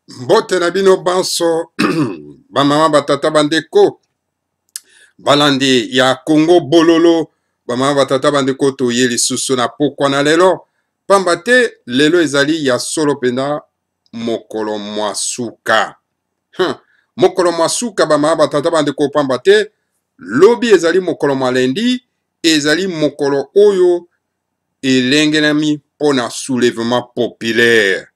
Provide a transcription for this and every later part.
Mbote na bino banso bamama batata bandeko balandi ya Congo bololo bamama batata bandeko toye lisusu na pokwa na lelo pamba te lelo ezali ya solo mpenza mokolo mwa suka huh. Mokolo mwa suka bamama batata bandeko pamba te lobi ezali mokolo mwa lendi ezali mokolo oyo elengelami mpo na soulèvement populaire.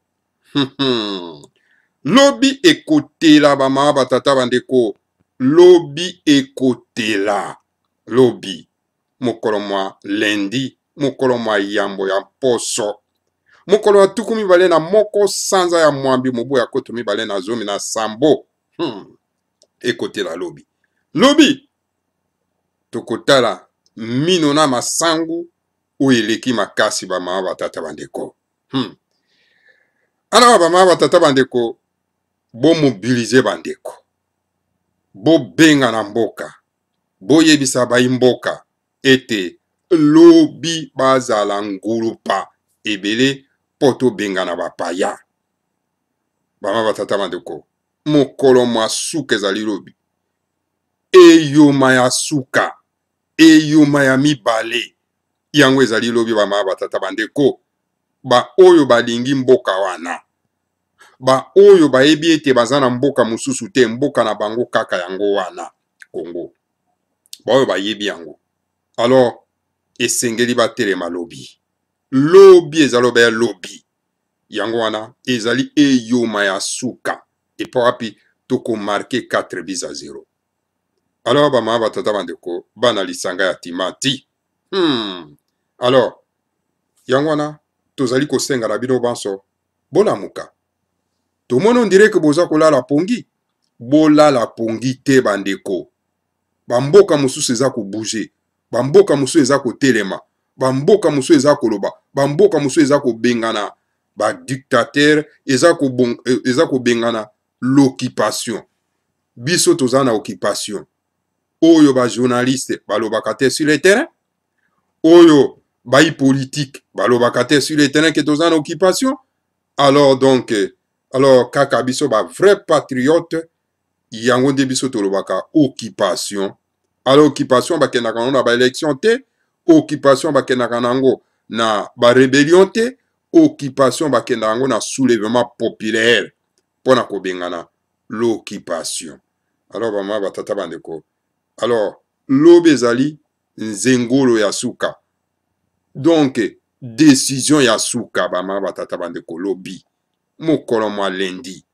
Lobi ekotela bamama batata bandeko, lobi ekotela, lobi mokolo mwa lundi, mokolo mwa yambo ya mposo, mokolo ya 21 sanza ya mwambi mobu ya 2017. Ekotela lobi. Lobi tokotala mino na masangu oyo eleki makasi bamama batata bandeko. Alors bamama batata bandeko, bomobilize bandeko, bobenga na mboka, boyebisa bayi mboka ete lobi bazala ngulupa ebele mpo tobengana bapaya. Bamama batata bandeko, mokolo mwa suka ezali lobi, eyoma ya suka, eyoma ya mibale yango ezali lobi. Bamama batata bandeko, baoyo balingi mboka wana, baoyo bayebi ete baza na mboka mosusu te, mboka na bango kaka yango wana Congo, baoyo bayebi yango, alors esengeli batelema lobi. Lobi ezali obe lobi, yango wana ezali eyoma ya suka epo wapi tokomarke 4 bis à 0. Alors bamama batata bandeko, bana lisanga ya Timati, Alors yango wana tozali kosenga na bino banso bolamuka. Tomoni on dirait que boza kolala pongi. Bolala pongi te bandeko, bamboka mosusu eza kobouge, bamboka mosusu eza kotelema, bamboka mosusu eza koloba, bamboka mosusu eza kobengana badictateur, eza kobengana l'occupation. Biso toza na occupation oyo ba journaliste balobaka te sur le terrain, oyo bayi politique balobaka te sur le terrain ke toza na occupation. Alors donc, alors kaka biso ba vrai patriote yango nde biso tolobaka occupation. Alors occupation bakendaka nango na ba élection te, occupation bakendaka nango na ba rébellion te, occupation bakendaka yango na soulèvement populaire mpo na kobengana l'occupation. Alors bamama batata bandeko, alors lobi ezali nzengolo ya suka, donc décision ya suka bamama batata bandeko, lobi mokolo mwa lundi.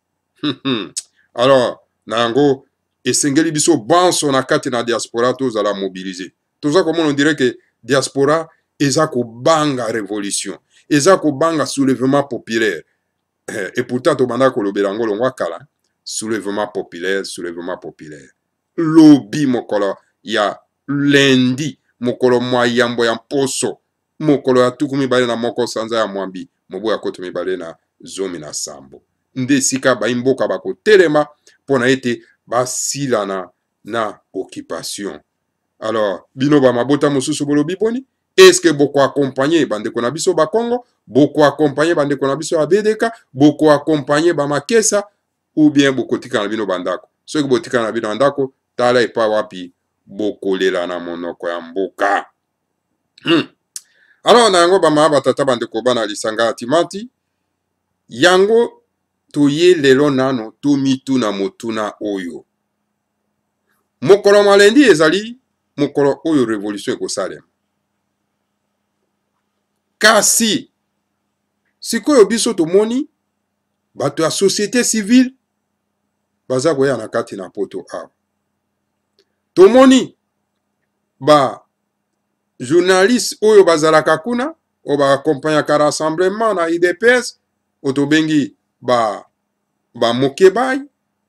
Alors na yango esengeli biso banso na kati na diaspora tozala mobilize. Toza komona on dirait que diaspora eza kobanga révolution, eza kobanga soulèvement populaire. Et pourtant tobanda kolobela yango longwa kala, soulèvement populaire, soulèvement populaire. Lobi mokolo ya lundi, mokolo mwa yambo ya mposo, mokolo ya 21 sanza ya mwambi mobu ya 2017, nde esika bayi mboka bakotelema mpo na ete basilana na occupation. Alors bino ba mabota mosusu bolobi boni? Est-ce que boko accompagner bandeko na biso ba Congo, boko accompagner bandeko na biso ya BDK, boko accompagner ba Makesa, ou bien bokotikala na bino bandako? Soki botikala na bino bandako, tala epa wapi bokolela na monoko ya mboka. Alors na yango bamama batata bandeko bana lisanga ya Timati, yango toye lelo nano tomituna motuna oyo. Mokolo mwa lundi ezali mokolo oyo revolution ekosalema. Kasi sikoyo biso tomoni bato ya société civile baza koya na kati na poto awa. Tomoni ba journaliste oyo bazalaka kuna, oyo baakompagnaka rassemblement na UDPS, oyo tobengi ba Mokebai,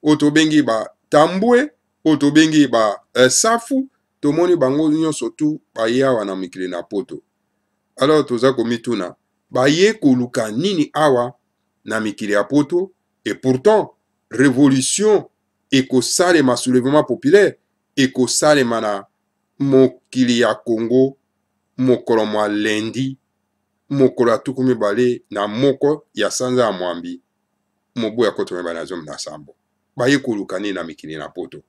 oyo tobengi ba Tambwe, oyo tobengi ba Safu, tomoni bango nyonso tu baye awa na mikili na poto. Alors toza komituna baye koluka nini awa na mikili ya poto, et pourtant révolution ekosalema, soulèvement populaire ekosalema na mokili ya Congo mokolo mwa lundi, mokolo ya 21 ya sanza ya mwambi, Mobu ya koto 2017 baye koluka nini na mikili na poto?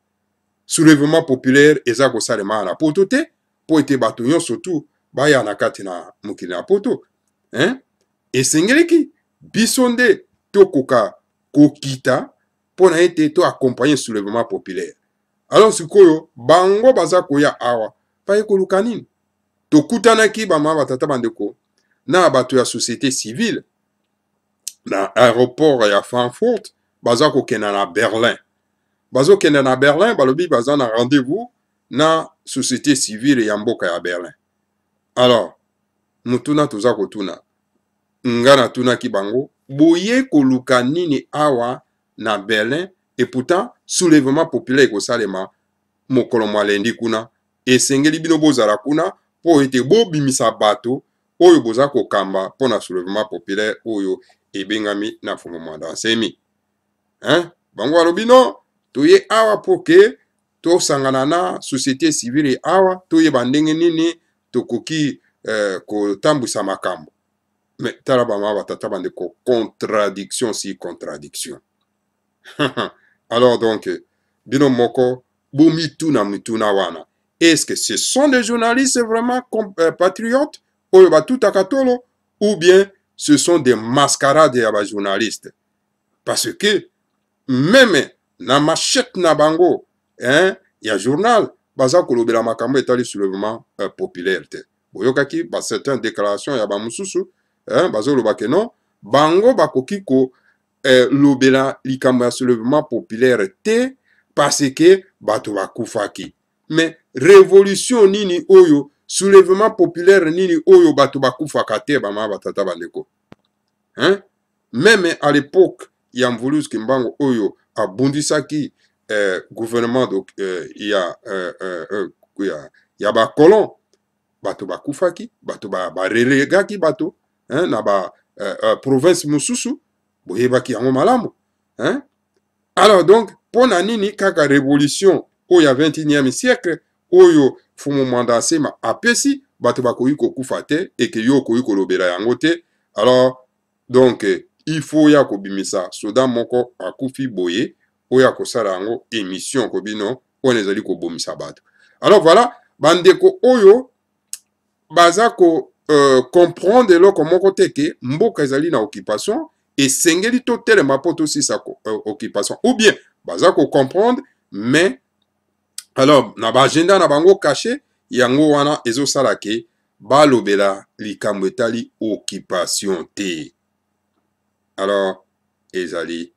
Soulèvement populaire eza kosalema na poto te mpo ete bato nyonso tu baya na kati na mokili na poto, hein? Esengeliki biso nde tokoka kokita mpo na ete to accompagner soulèvement populaire. Alors sikoyo bango baza koya awa baye koluka nini? Tokutanaki bamama batata bandeko na bato ya société civile na aéroport ya Frankfurt, baza kokenda na Berlin. Bazokenda na Berlin, balobi baza na rendez-vous na société civile ya mboka ya Berlin. Alors motuna toza kotuna, nga natunaki bango, boye koluka nini awa na Berlin? Et pourtant soulèvement populaire ekosalema mokolo mwa lundi kuna, esengeli bino bozala kuna mpo ete bobimisa bato oyo boza kokamba mpo na soulèvement populaire oyo ebengami na Mfumu Mwanda Nsemi. Hein? Bango balobi non, toye awa mpo ke tosangana na société civile awa, toyeba ndenge nini tokoki kotambwisa makambo. Mais tala bamama batata bandeko, contradiction si contradiction. Alors donc bino moko bomituna mituna wana, est-ce que ce sont des journalistes vraiment patriotes oyo batutaka tolo, ou bien ce sont des mascarades ya ba journalistes? Parce que même na machette na bango, hein, ya journal baza kolobela makambo etali soulèvement populaire te. Boyokaki ba certaines déclarations ya ba mosusu, hein, bazoloba ke non, bango bakoki ko lobela likambo ya soulèvement populaire te parce que bato bakufaki. Mais révolution nini oyo, soulèvement populaire nini oyo bato bakufaka te, bamama batata bandeko, hein? Même à l'époque ya Mvuluzi Kimbangu oyo abundisaki gouvernement ya ba colon, bato bakufaki, bato barelegaki bato, hein, na ba province mosusu, boyebaki yango malamu, hein? Alors donc mpo na nini kaka révolution oyo ya 21e siècle oyo Mfumu Mwanda Nsemi apesi bato bakoki kokufa te, eke yo okoki kolobela yango te? Alors donc il faut ya kobimisa soda moko akufi boye oyo akosala yango émission kobino oyo ezali kobomisa bato. Alors voilà bandeko oyo baza ko comprendre eloko moko te ke mboka ezali na occupation, esengeli totelema mpo tosisa occupation, ou bien baza ko comprendre mais alors na ba agenda na bango caché, yango wana ezosala ke balobela likambo etali occupation te. Alors ezali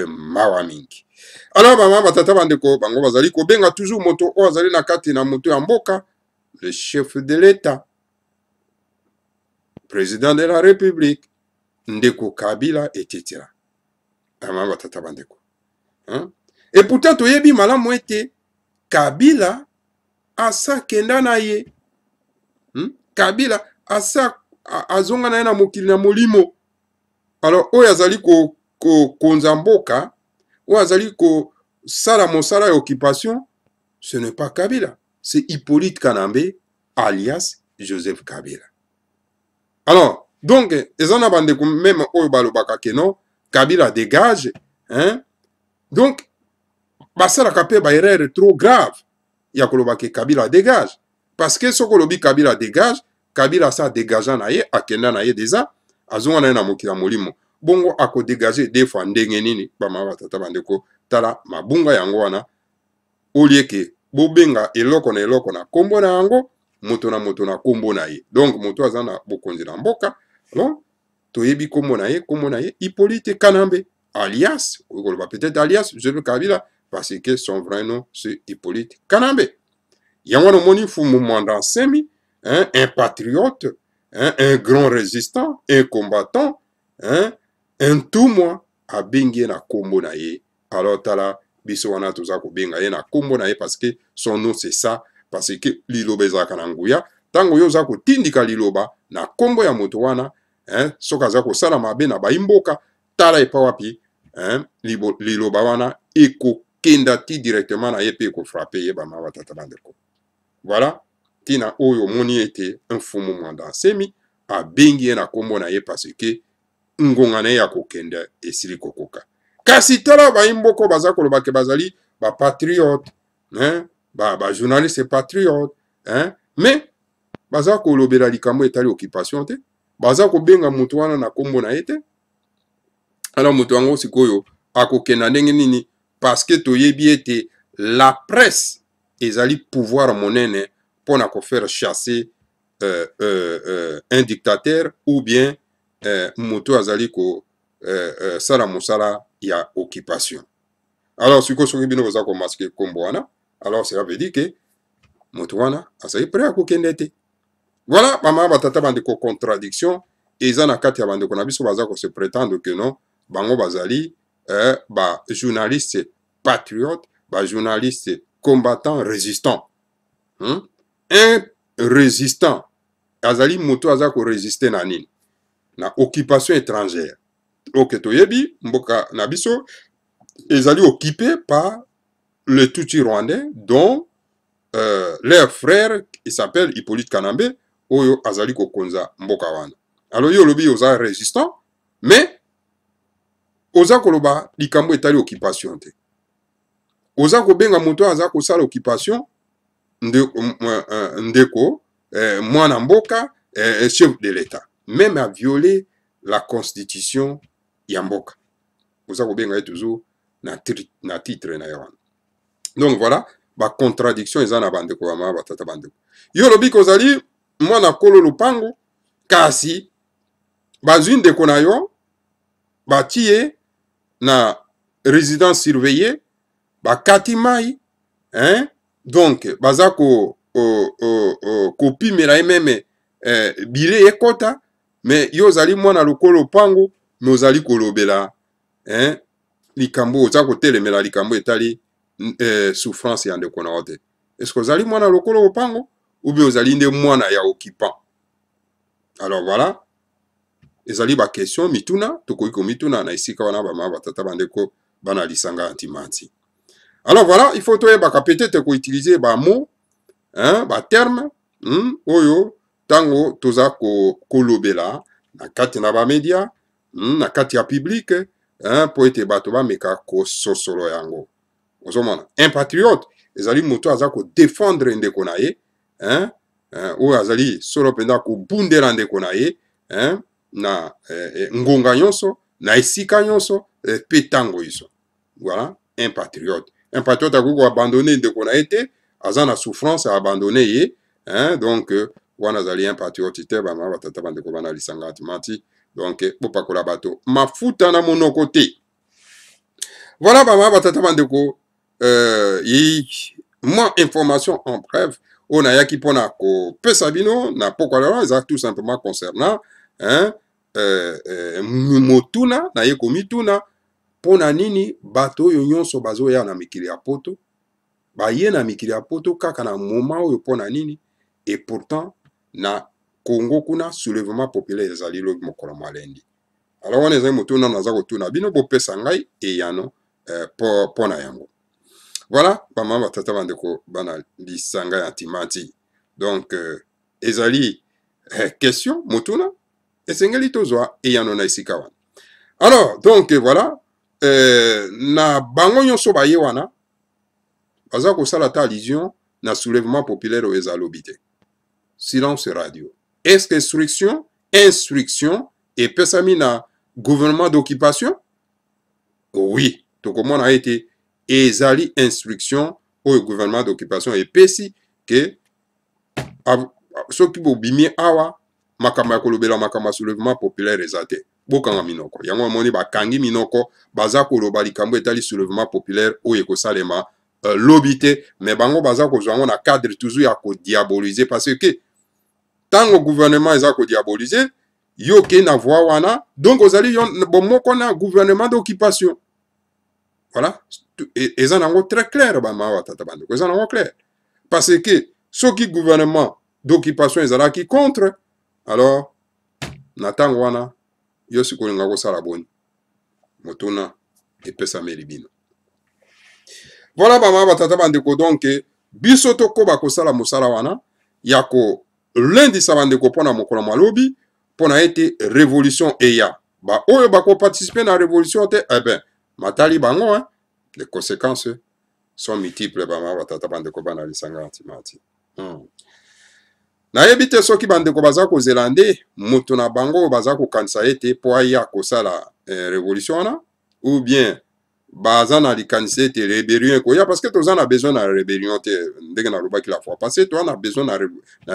mawa mingi. Alors bamama batata bandeko, bango bazali kobenga toujours moto oyo azali na kati na moto ya mboka le chef de l'État, président de la République, ndeko Kabila, etc. Bamama batata bandeko, hein? Et pourtant toyebi malamu ete Kabila asa kenda na ye, Kabila asa azonga na ye na mokili na molimo. Alors oyo azali kokonza mboka, oyo azali kosala mosala ya occupation, ce n'est pas Kabila, c'est Hippolyte Kanambe alias Joseph Kabila. Alors donc eza na bandeko même oyo balobaka ke non, Kabila dégage, hein? Donc basalaka mpe ba erreur trop grave ya koloba ke Kabila dégage, parce que soki olobi Kabila dégage, Kabila asa dégagea na ye, akenda na ye déjà, azonga na ye na mokili ya molimo. Bongo akodégage deux fois ndenge nini? Bamama batata bandeko, tala mabunga yango wana. Olieke bobenga eloko na eloko na nkombo na yango, moto na moto na nkombo na ye. Donc moto aza na bokonzi na mboka, alors toyebi nkombo na ye, nkombo na ye Hippolyte Kanambe alias, okoloba peut-être alias Joseph Kabila, parce que son vrai nom c'est Hippolyte Kanambe. Yango wana omoni Mfumu Mwanda Nsemi, hein, un patriote, hein, un grand résistant, un combattant, hein, un ntumwa, abengi ye na nkombo na ye. Alors tala biso wana toza kobenga ye na nkombo na ye parce que son nom c'est ça, parce que liloba ezalaka na nguya. Ntango yo oza kotindika liloba na nkombo ya moto wana, hein, soki aza kosala mabe na bayimboka, tala epa wapi, hein, liloba wana ekokenda ti directement na ye mpe ekofrape ye. Bamama batata bandeko, voilà ntina oyo omoni ete Mfumu Mwanda Nsemi abengi ye na nkombo na ye, parce que ngonga na ye ya kokende esili kokoka. Kasi tala bayi mboka baza koloba ke bazali ba patriote, hein, ba, ba journaliste patriote, hein, mais baza kolobela likambo etali occupation te, baza kobenga moto wana na kombo na ye te. Alors moto yango sikoyo akokenda ndenge nini? Parce que toyebi ete la presse ezali pouvoir monene mpo na kofaire chasser un dictateur ou bien moto azali kosala mosala ya occupation. Alors sikoyo soki bino boza komaske nkombo wana, alors cela veut dire que moto wana azali prêt akokende te. Voilà, bamama, batata, bandeko, contradiction eza na kati ya bandeko na biso baza kose prétendre que non, bango bazali ba journaliste patriote, ba journaliste combattant résistant. Un résistant azali moto aza koresiste na nini? Na occupation étrangère. Ok, toyebi mboka na biso ezali occupé par le Tutsi rwandais dont leur frère, il s'appelle Hippolyte Kanambe, oyo azali kokonza mboka wana. Alors yo olobi oza résistant, mais oza koloba likambo etali occupation te. Oza kobenga moto aza kosala occupation ndeko, mwana mboka, chef de l'État, même a violé la constitution ya mboka, oza kobenga ye toujours na titre na ye wana. Donc voilà bacontradiction eza na bandeko, bamama, batata, bandeko. Yo olobi kozali mwana kolo lopango, kasi bazwi ndeko na yo, batie ye na résidence surveillée, bakati mai, hein? Donc baza ko kopimela ye même bile ekota. Mais yo ozali mwana lokolo lopango, mais ozali kolobela, hein, likambo, oza kotelemela likambo etali souffrance ya ndeko na yo te. Est ce que ozali mwana lokolo lopango ou bien ozali nde mwana ya occupant? Alors voilà, ezali baquestion, mituna tokoki komituna na esika wana, bamama, batata, bandeko, bana lisanga ya ntimanti. Alors voilà, il faut toyebaka peut-être koutiliser bamot, hein, baterme, oyo ntango toza kolobela na kati na bamedia, na kati ya public, hein, mpo ete bato bameka kososolo yango. Ozomona, un patriote ezali moto aza kodefendre ndeko na ye, hein, oyo azali solo mpenza kobundela ndeko na ye, hein, na ngonga nyonso, na esika nyonso, mpe ntango nyonso. Voilà un patriote. Un patriote akoki koabandonne ndeko na ye te, aza na souffrance, aabandonne ye, hein. Donc wana azali un patriote te. Bamama, batata, bandeko, bana lisanga antimati, donc bopakola bato mafuta na monoko te. Voilà, bamama, batata, bandeko, mwa information en bref oyo nayaki mpona kopesa bino na pokwa lelo eza tout simplement concernant, hein, motuna naye komituna: mpo na nini bato oyo nyonso bazoya na mikili ya Poto, baye na mikili ya Poto kaka na moma oyo? Mpo na nini? Et pourtant na Congo kuna soulèvement populaire ezali lobi mokolo mwa lundi. Alors wana ezali motuna naza kotuna bino, bopesa ngai eyano mpo na yango. Voilà, bamama, batata, bandeko, bana lisanga ya ntimanti, donc ezali question, motuna esengeli tozwa eyano na esika wana. Alors donc voilà, na bango nyonso baye wana baza kosala ata allusion na soulèvement populaire oyo eza lobi te. Silence radio. Est ce que instruction epesami na gouvernement d'occupation? Oui, tokomona ete ezali instruction oyo gouvernement d'occupation epesi ke soki bobimi awa, makambo ya kolobela makambo ya soulèvement populaire eza te, bokanga minoko. Yango amoni bakangi minoko, baza koloba likambo etali soulèvement populaire oyo ekosalema lobi te. Mais bango baza kozwa yango na cadre toujours ya kodiaboliser, parce que ntango gouvernement eza kodiaboliser, yo okei na voie wana, donc ozali yo bomoko na gouvernement d'occupation. Voilà, eza nango très clair, bamama, batata, bandeko, eza nango clair, parce que soki gouvernement d'occupation ezalaki contre, alors na ntango wana yo sikoyo olinga kosala boni? Motuna epesameli bino. Voilà, bamama, batata, bandeko, donc biso tokoba kosala mosala wana ya kolendisa bandeko mpona mokolo mwa lobi, mpona ete révolution eya. Baoyo bakoparticipe na révolution te, eh ben Matali bango hein? Les conséquences sont multiples, bamama, batata, bandeko, bana lisanga ya ntimati. Nayebi te soki bandeko baza kozela nde moto na bango oyo baza kokanisa ete mpo aya kosala revolution wana, ou bien baza na likanisi ete rébellion ekoya, parce que toza na besoin na rébellion te. Ndenge nalobaki la fois passée, toza na besoin na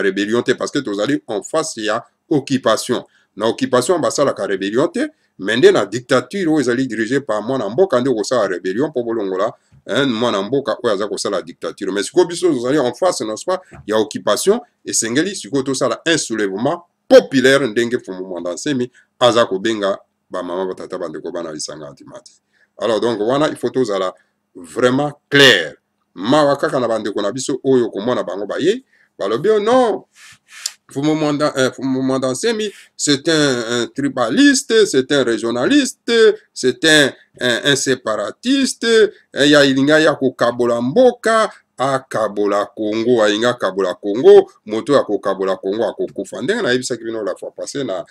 rébellion te, parce que tozali en face ya occupation. Na occupation basalaka rébellion te, mais nde na dictature oyo ezali dirigé par mwana mboka nde okosala rébellion mpo bolongola mwana mboka oyo aza kosala dictature. Mais sikoyo biso tozali en face, n'est-ce pas, ya occupation. Esengeli sikoyo tosala un soulèvement populaire, ndenge Mfumu Mwanda Nsemi aza kobenga bamama, batata, bandeko, bana lisanga ya ntimati. Alors donc wana il faut tozala vraiment clair. Mawa kaka na bandeko na biso oyo komona bango baye balobi: oh non, Mfumu Mwanda, Mfumu Mwanda Nsemi, c'est un tribaliste, c'est un régionaliste, c'est un séparatiste. Ya ilinga ya kokabola mboka, akabola Congo, alinga akabola Congo. Moto ya kokabola Congo akokufa. Ndenge nayebisaki bino la fois passée na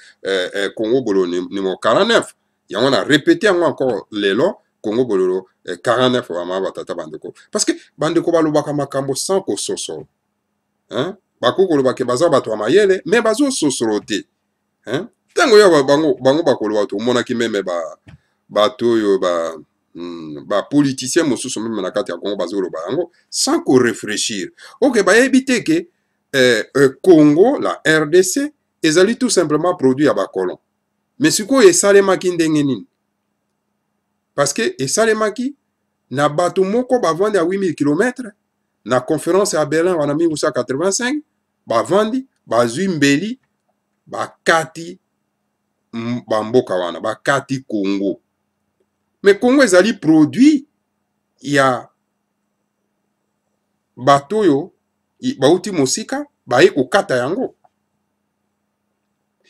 Congo Bololo numéro 49, yango na répété yango encore lelo, Congo Bololo 49, bamama, batata, bandeko, parce que bandeko balobaka makambo sans kososolo, hein? Bakoki koloba ke baza bato ya mayele, mais bazososolo te, hein? Ntango ya bango bakoloba, tomonaki même bato oyo bapoliticien mosusu même na kati ya Congo bazoloba yango sans korefléchir. Ok, bayebi te ke Congo, la RDC, ezali tout simplement produit ya bacolon. Mais sikoyo esalemaki ndenge nini? Parce que esalemaki na bato moko bavandi ya 8000 km na conférence ya Berlin wana 1885. Bavandi, bazwi mbeli, bakati bamboka wana, bakati Congo. Mais Congo ezali produit ya bato oyo bauti mosika, baye kokata yango.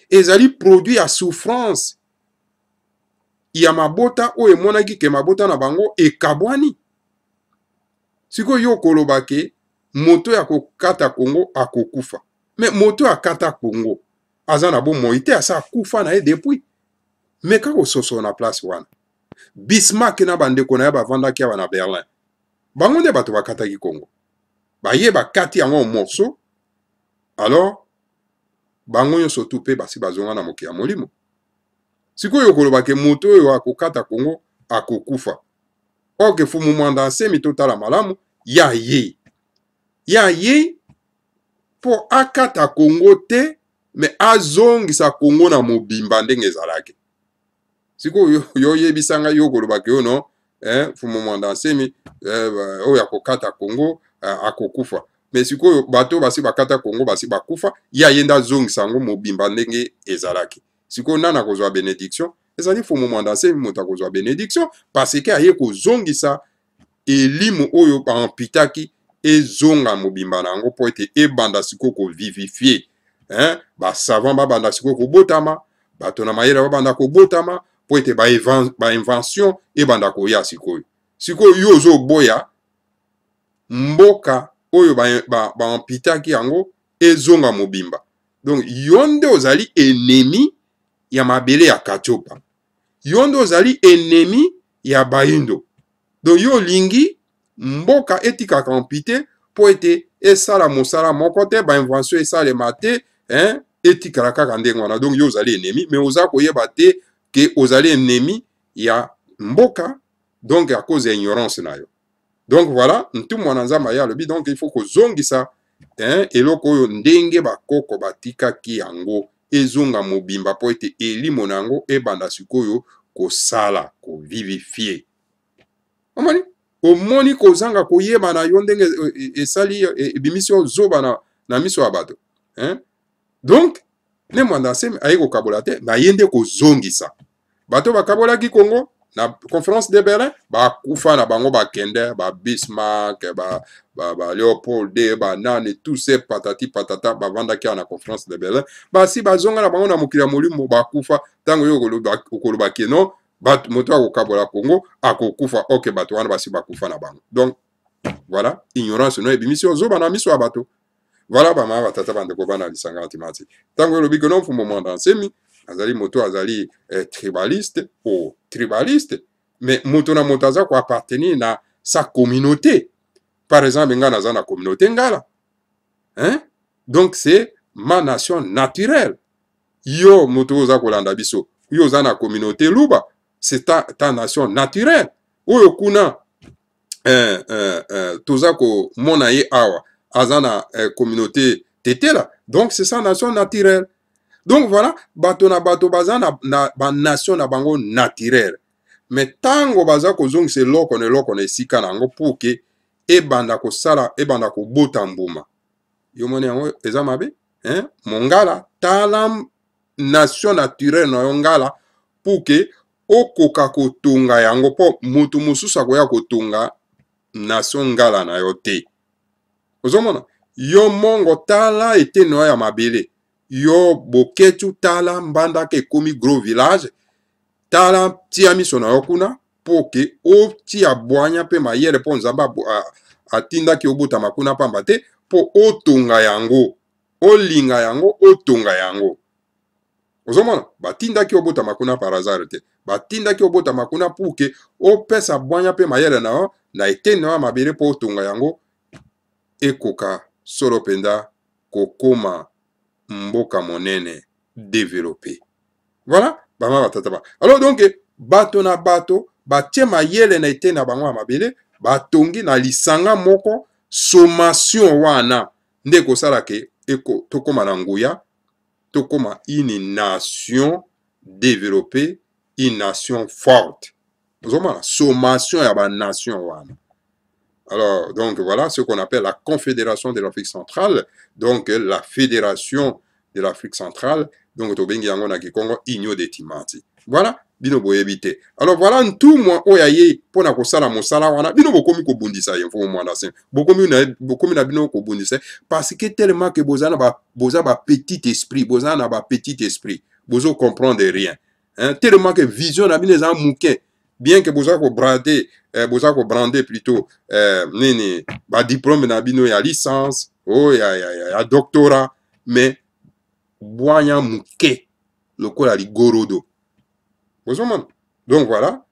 Ezali produit ya souffrance ya mabota oyo emonaki ke mabota na bango ekabwani. Sikoyo yo okoloba ke moto ya kokata Congo akokufa, mais moto akata Congo aza na bomoi te, asa akufa na ye depuis. Mais kaka ososola na place wana, Bismarck na bandeko na ye bavandaki awa na Berlin, bango nde bato bakataki Congo. Baye bakati yango morceau. Alors bango nyonso tu mpe basi bazonga na moke ya molimo. Sikoyo okoloba ke moto oyo akokata Congo akokufa. Ok, Fumu Mwanda Nsemi, totala malamu ya ye mpo akata Congo te, mais azongisa Congo na mobimba ndenge ezalaki. Sikoyo yo oyebisa ngai, yo kolobaka yo no, Mfumu Mwanda Nsemi oyo akokata Congo akokufa. Mais sikoyo bato basi bakata Congo basi bakufa, ye aye nde azongisa yango mobimba ndenge ezalaki. Sikoyo nani akozwa bénédiction? Ezali Mfumu Mwanda Nsemi moto akozwa bénédiction, parce que aye kozongisa elimo oyo baamputaki ezonga mobimba na yango, mpo ete ebanda sikoyo kovivifie, hein? Basavant babanda sikoyo kobotama, bato na mayele babanda kobotama, mpo ete bainvention ebanda koya sikoyo. Sikoyo yo ozoboya mboka oyo baamputaki ba yango ezonga mobimba. Donc yo nde ozali ennemi ya mabele ya Katiopa, yo nde ozali ennemi ya Bayindo. Donc yo olingi mboka etikaka amputé mpo ete esala mosala moko te, bainvention esalema te, hein? Etikala kaka ndenge wana. Donc yo ozali ennemi, mais oza koyeba te ke ozali ennemi ya mboka, donc à cause ya ignorance na yo. Donc voilà, ntumwa na Nzambe aye alobi: donc il faut kozongisa, hein, eloko oyo ndenge bakoko batikaki yango ezonga mobimba, mpo ete elimo na yango ebanda sikoyo kosala, kovivifie. Omoni, omoni kozanga koyeba na yo ndenge esali ebimisi yo zoba na miso ya bato, hein? Donc ne Mwanda Nsemi aye kokabola te, mais aye nde kozongisa. Bato bakabolaki Congo na conférence de Berlin bakufa na bango, bakende ba Bismarck, ba Léopold de banani, tous ces patati patata bavandaki awa na conférence de Berlin, basi bazonga na bango na mokili ya molimo, bakufa. Ntango yo okoloba ke non, moto akokabola Congo akokufa, ok, bato wana basi bakufa na bango. Donc voilà, ignorance no ebimisi ozoba na miso ya bato. Voilà, bamama, batata, bandeko, bana lisanga ntimati. Ntango olobi ke non, Mfumu Mwanda Nsemi azali moto azali tribaliste o tribaliste. Mais moto na moto aza koappartenir na sa communauté. Par exemple, ngai naza na communauté ngala, hein? Donc c'est ma nation naturelle. Yo moto oyo oza kolanda biso, yo oza na communauté luba, c'est ta nation naturelle. Oyo kuna toza komona ye awa aza na communauté tetela, donc c'est sa nation naturelle. Donc voilà, bato na bato baza na banation na bango naturelle. Mais ntango baza kozongisa eloko na eloko na esika na yango pour ke ebanda kosala, ebanda kobota mbuma, yo moni yango eza mabe, hein? Mongala, tala nation naturelle na yo ngala pour ke okoka kotonga yango, mpo moto mosusu akoya kotonga nation ngala na yo te. Ozomona yo mongo, tala eteni na yo ya mabele. Yo Boketu, tala Mbandaka ekomi gros village, tala, tia miso na yo kuna mpo ke otia bwanya mpe mayele, mpo Nzambe atindaki obotama kuna pamba te, mpo otonga yango, olinga yango, otonga yango. Ozomona, batindaki obotama kuna par hasard te, batindaki obotama kuna pour ke opesa bwanya mpe mayele na yo na eteni na yo ya mabele, mpo otonga yango ekoka solo mpenza kokoma mboka monene développé. Voilà, bama batata ba. Alors donc bato na bato batie mayele na eteni na bango ya mabele, batongi na lisanga moko. Sommation wana nde ekosala ke tokóma na nguya, tokóma une nation développée, une nation forte. Ozomona sommation ya banation wana. Alors, donc voilà ce qu'on appelle la Confédération de l'Afrique centrale, donc la Fédération de l'Afrique centrale, donc tobengi yango na kikongo Union de Timati. Voilà, bino boyebi te. Alors voilà, ntumwa oyo aye mpona kosala mosala wana, bino bokomi kobundisa ye. Mfumu Mwanda Nsemi, bokomi na bino kobundisa ye parce que tellement que boza ba petit esprit, boza na ba petit esprit, bozo comprendre rien, hein? Tellement que vision na bino eza moke, bien que boza kobrader, boza kobrander plutôt nini, badiplôme na bino ya licence oyo ya doctorat, mais bwanya moke lokola ligorodo. Bozomona, donc voilà,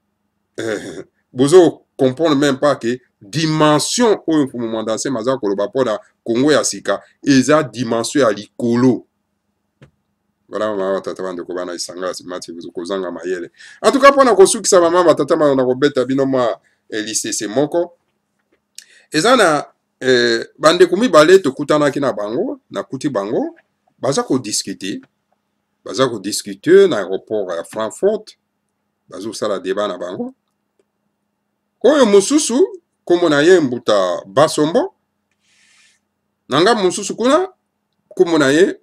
bozo comprendre même pas que dimension oyo Mfumu Mwanda Nsemi aza koloba mpona Kongo ya sika eza dimension ya likolo. Voilà, mama, batata, bandeko, bana esanga mati kozanga mayele. En tout cas, mpona kosukisa, mama, batata, na kobeta bino mwa lisese moko. Eza na bandeko mibale tokutanaki na bango, nakuti bango baza kodiscuter na aéroport ya Frankfurt, bazosala débat na bango. Oyo mosusu nkombo na ye Mbuta Basombo, na ngambo mosusu kuna nkombo na ye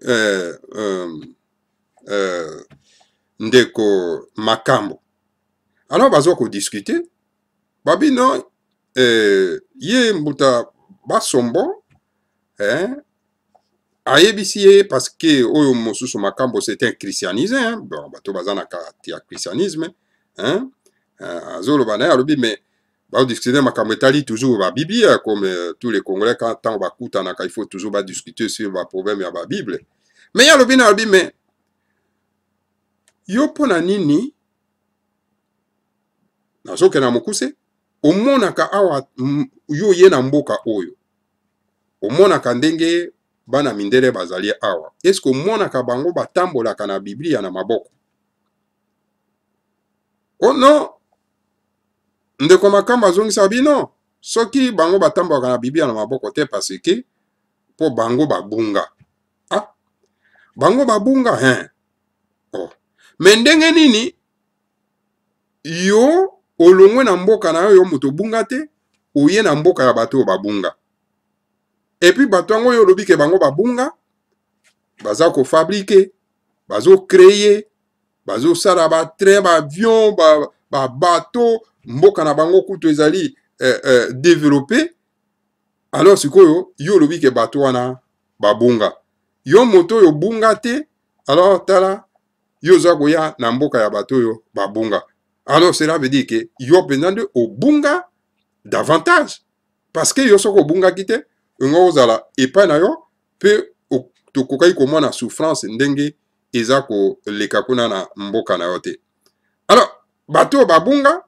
ndeko Makambo. Alors bazwa kodiscuter, babino ye Mbuta Basombo ayebisi ye, parce que oyo mosusu Makambo, c'est un christianisé, hein? Bon, bato baza na kati ya christianisme, hein? Azoloba na ye, alobi, mais badiscuter makambo etali toujours babiblia, comme tous les Congolais, quand ntango bakutanaka, il faut toujours badiscuter sur baproblème ya babible. Mais ye alobi na, alobi, mais yo, mpo na nini, nazokende na mokuse, omonaka awa, yo ye na mboka oyo, omonaka ndenge bana mindele bazali awa, eske omonaka bango batambolaka na biblia na maboko? Oh non, ndeko Makambo azongisa bino, soki bango batambolaka na biblia na maboko te, parce que mpo bango babunga. Ah, bango babunga, hein? Oh. Mais ndenge nini yo olongwe na mboka na yo, yo moto obunga te, oye na mboka ya bato oyo babunga, et puis bato yango oyo olobi ke bango babunga, baza kofabriquer, bazocréer, bazosala batrain, baavion, babateau, mboka na bango kutu ezali développé. Alors sikoyo yo olobi ke bato wana babunga, yo moto oyo obunga te. Alors tala, yo oza koya na mboka ya bato oyo babunga, alors cela veut dire ke yo mpenza nde obunga davantage, parce que yo soki obungaki te, ongo ozala epai na yo mpe tokokaki komona souffrance ndenge eza koleka kuna na mboka na yo te. Alors bato oyo babunga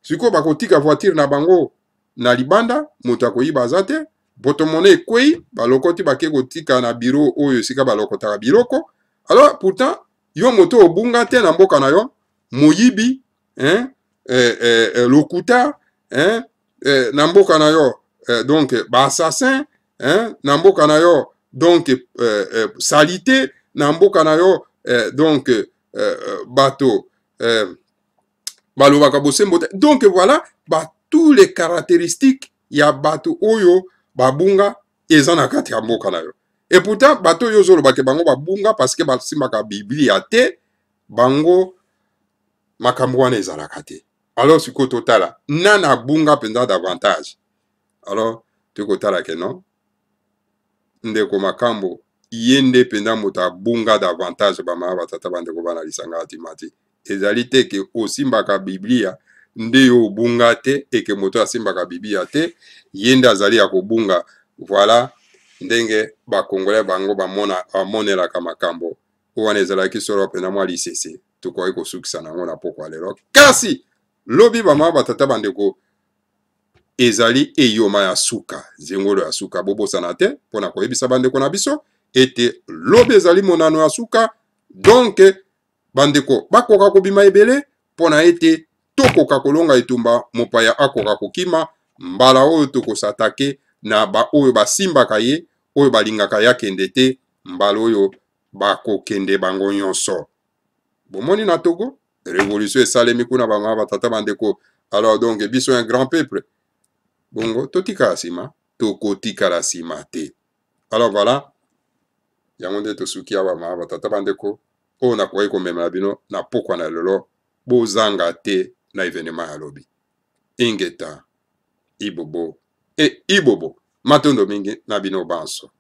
Sikoyo bakotika voiture na bango na libanda, moto akoyiba aza te. Porte-monnaie ekwei, balokoti bake kotika na bureau oyo esika balokotaka biloko. Alors pourtant yo moto obunga te na mboka na yo, moyibi, hein, eh, eh, eh, lokuta, hein, eh, na mboka na yo, eh, donc ba assassin, hein, na mboka na yo, donc eh, eh, salite na mboka na yo, eh, donc eh, eh, bato eh, balobaka bosembo te. Donc voilà ba tous les caractéristiques ya bato oyo babunga eza na kati ya mboka na yo. Et pourtant bato oyo ozolobake bango babunga parce que basimbaka Biblia te, bango makambo wana ezalaka te. Alors sikoyo totala nani abunga mpenza davantage. Alors tokotala ke non, ndeko Makambo ye nde mpenza moto abunga davantage. Bamama, batata, bandeko, bana lisanga ya Timati, ezali te ke osimbaka Biblia nde yo obunga te, eke moto asimbaka Biblia te ye nde azali ya kobunga. Voilà ndenge bakongolais bango bamonelaka makambo wana. Ezalaki solo mpenza mwa lisese tokoki kosukisa na yango na pokwa lelo, kasi lobi, bamama, batata, bandeko, ezali eyoma ya suka, zengolo ya suka. Bobosana te mpo na koyebisa bandeko na biso ete lobi ezali monano ya suka. Donc bandeko bakoka kobima ebele mpo na ete tokoka kolonga etumba, mopaya akoka kokima. Mbala oyo tokosatake na baoyo basimbaka ye, oyo balingaka ye akende te, mbala oyo bakokende bango nyonso. Bomoni na Togo revolution esalemi kuna, bamama, batata, bandeko. Alors donc biso un grand peuple bongo totikala nsima? Tokotikala nsima te. Alors voilà, yango nde tosuki awa, mama, batata, bandeko, oyo nakoki komemela bino na pokwa na lelo. Bozanga te na evenema ya lobi. Ingeta, ibobo e ibobo. Matondo mingi na bino banso.